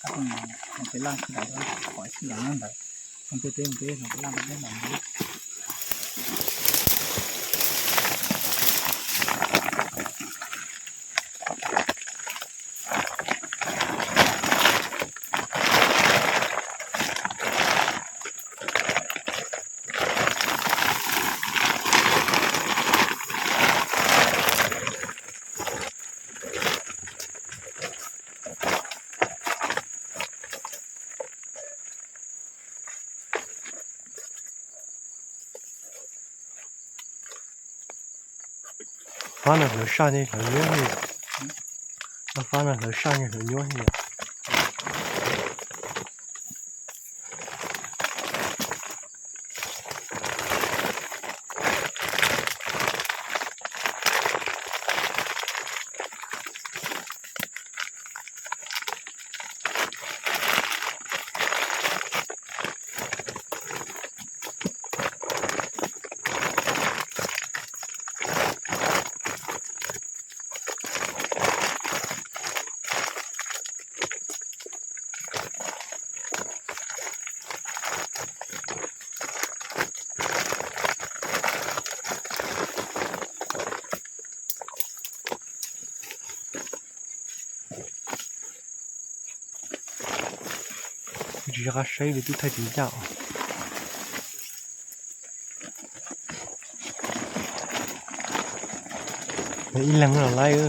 Peb laj sib dam, qhov sib dam nyob ntawd, peb peb peb peb laj peb peb ntawd. Fab no hlawv saj ne hlawv nyuab ne. Fab no hlawv saj ne hlawv nyuab ne. Kuv tsis nco qab saib li twb thaij tsis ncaj os. Ib leeg los laib.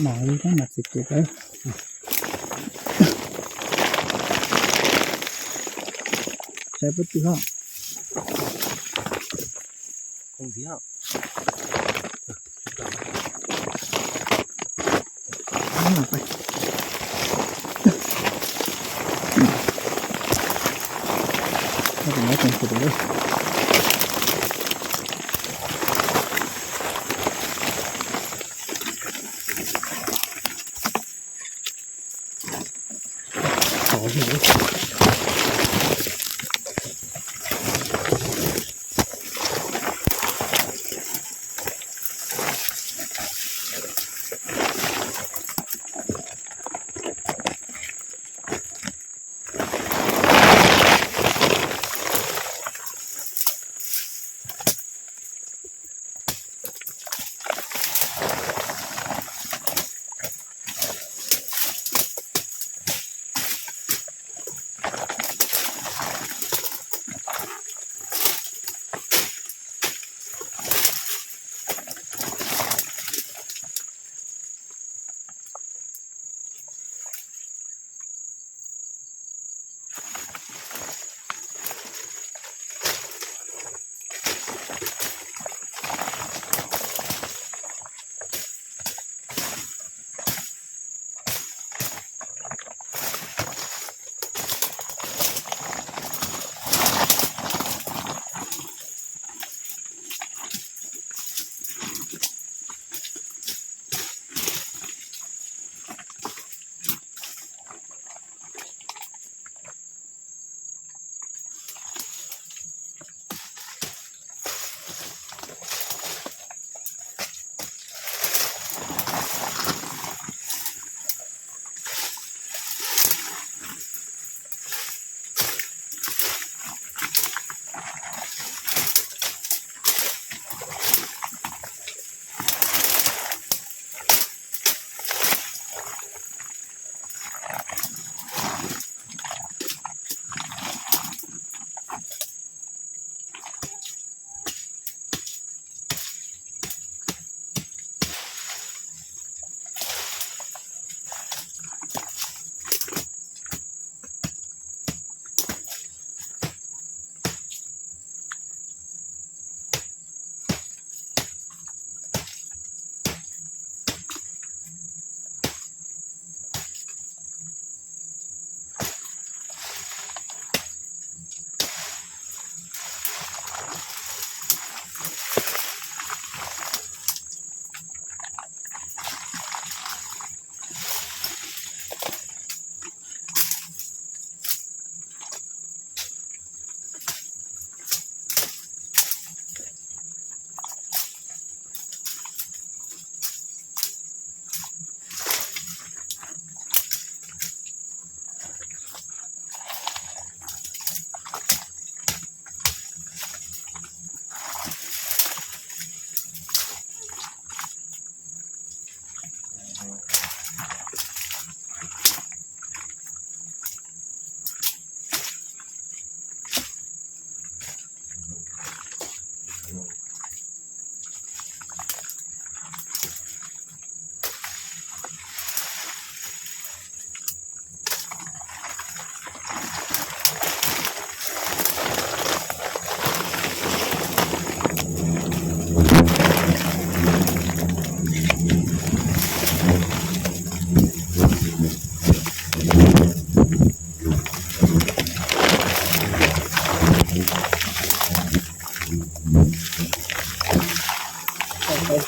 Mam li rab mas txiv kuv pab. Saib puab twg ho.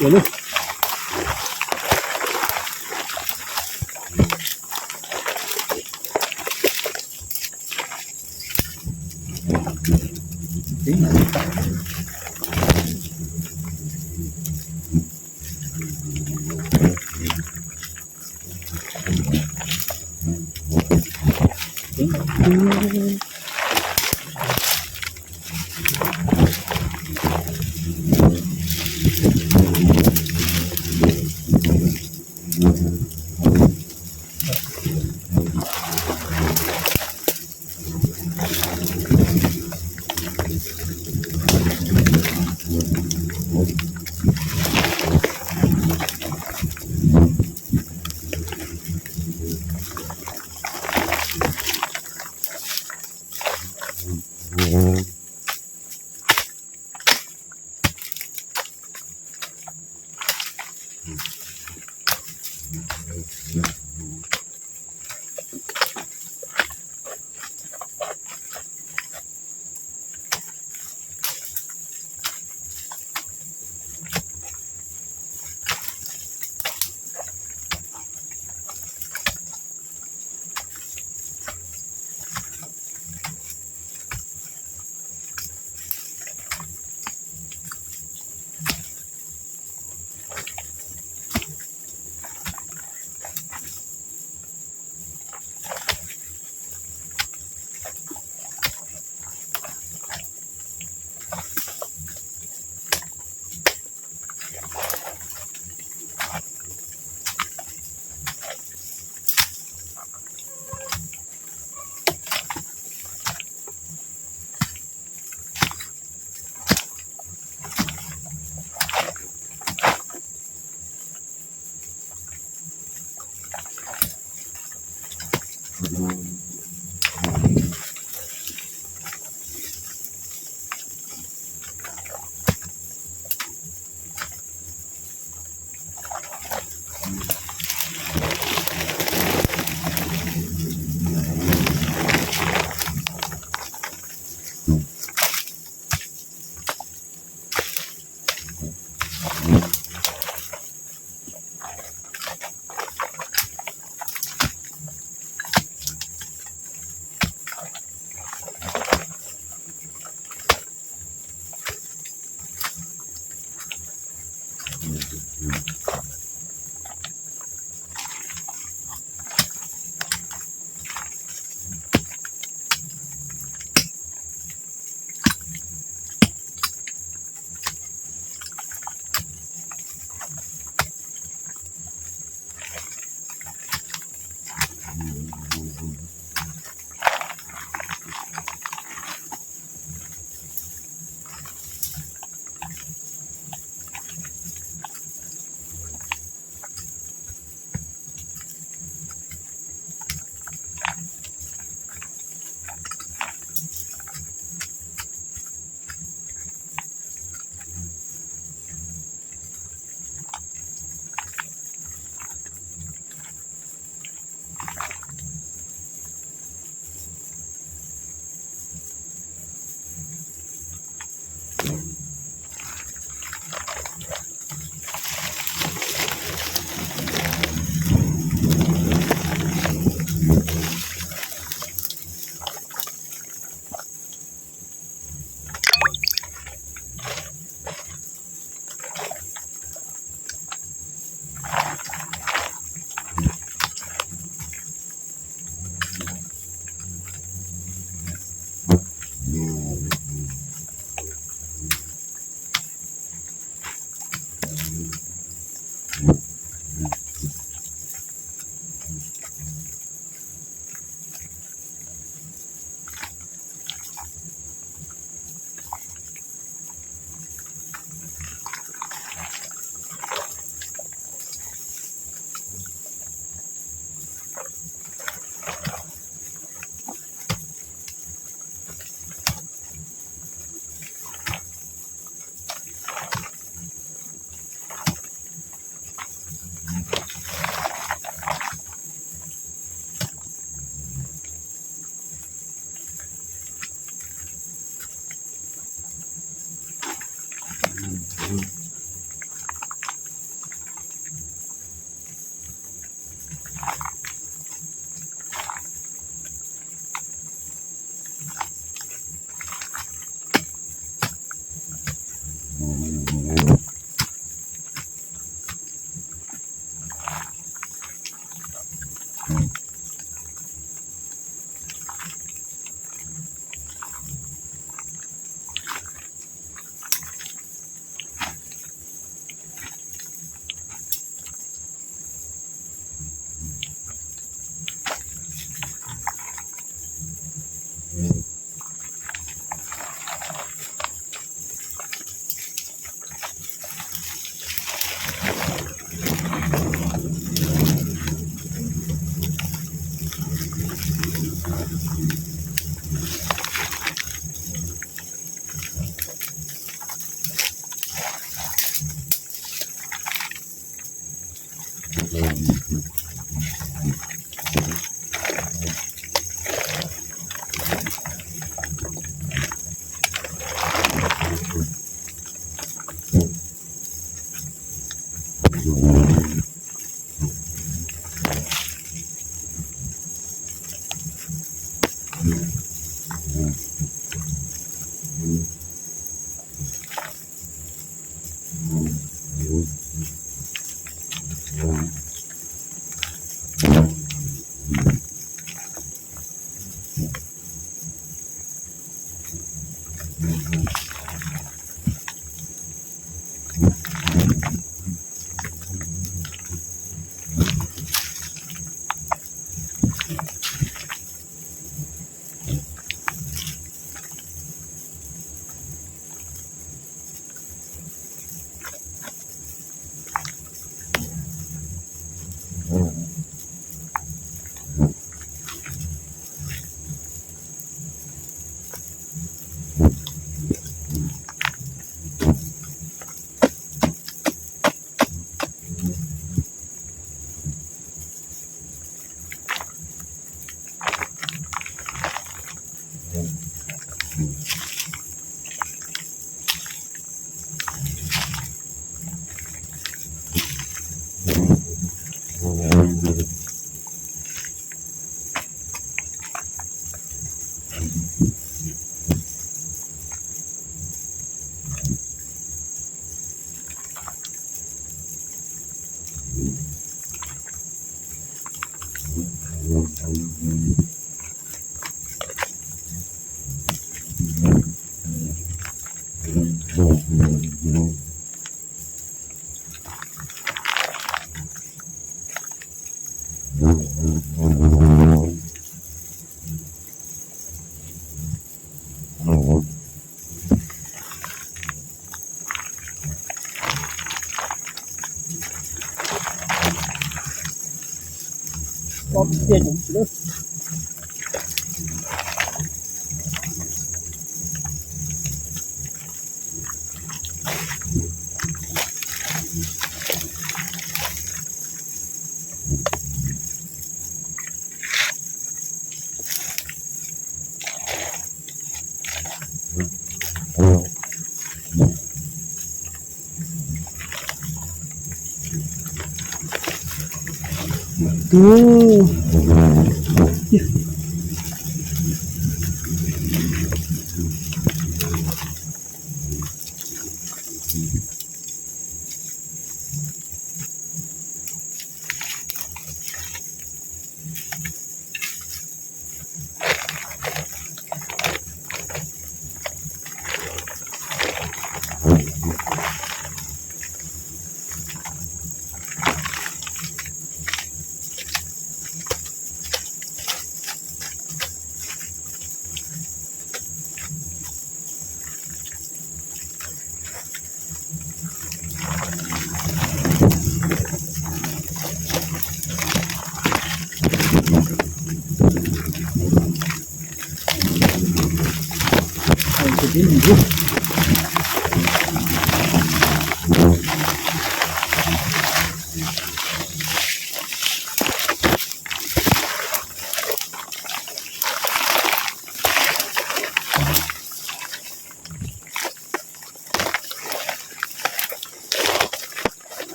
Ua na.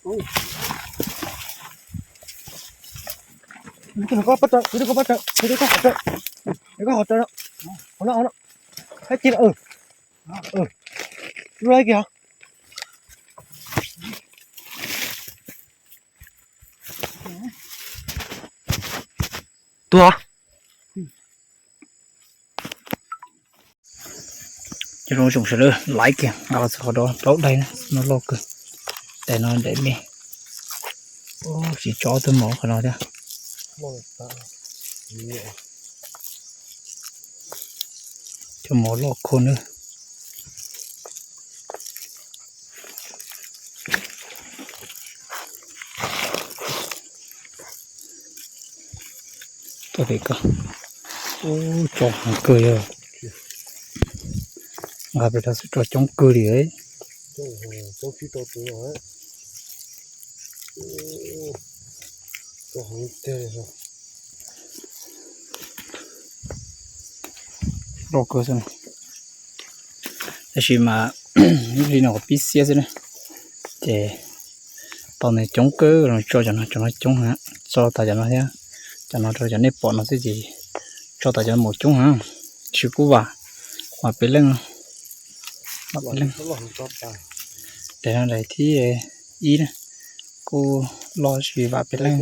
Tus koj pab raws, tus koj pab raws, tus koj hov raws, tus koj hov raws, hov no, hov no, hab ci lawm, lub kiag hov. Tuag. Cov zoo zoo sawv daws, laiv kiag nqa los txog qhov no plaub daim no loj kawg. Daim no daim me, tsis tso tug mov qhov no thiab. Cov mov loj kawg nawb. Tuaj pem ko, ub, tso heev kawg yog. Nqa pem no xwb tso coob kawg li. Loj kawg xwb. Tab sis mas li no qhov pib xiab xwb na, ces tau nws coob kawg los tso cov no, cov no coob heev, tso tas cov no thiab, cov no rau cov nej pom no xwb ces tso tas cov mus coob heev. Tab sis kuj vam, vam peb leej, vam peb leej. Daim no daim thib ib na, kuj loj sis vam peb leej.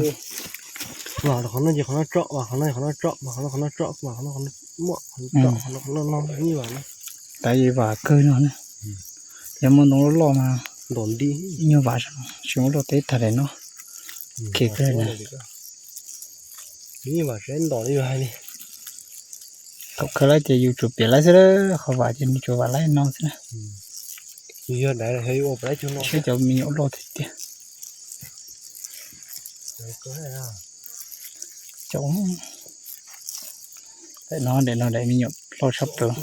Qhov no ces qhov no tso, qhov no qhov no tso, qhov no qhov no tso, qhov no qhov no muaj, qhov no tso, qhov no qhov no no, ib vam no. Tab yeej vam kawg no na. Yog muaj ntoo loj loj mas ntom nti, ib nyuag vam tsis muaj loj teb tag daim no. Khe kawg na. Ib vam tseem ntom li hais li. Thaum kawg lawm ces yus tsuas piav laib xwb, qhov vam ces nws tsuas vam laib no xwb na. Yog daim no yog ua laib cug no, saib cov me nyuam loj tiag tiag. Cov, daim no, daim no daim me nyuam loj tshaj plaws.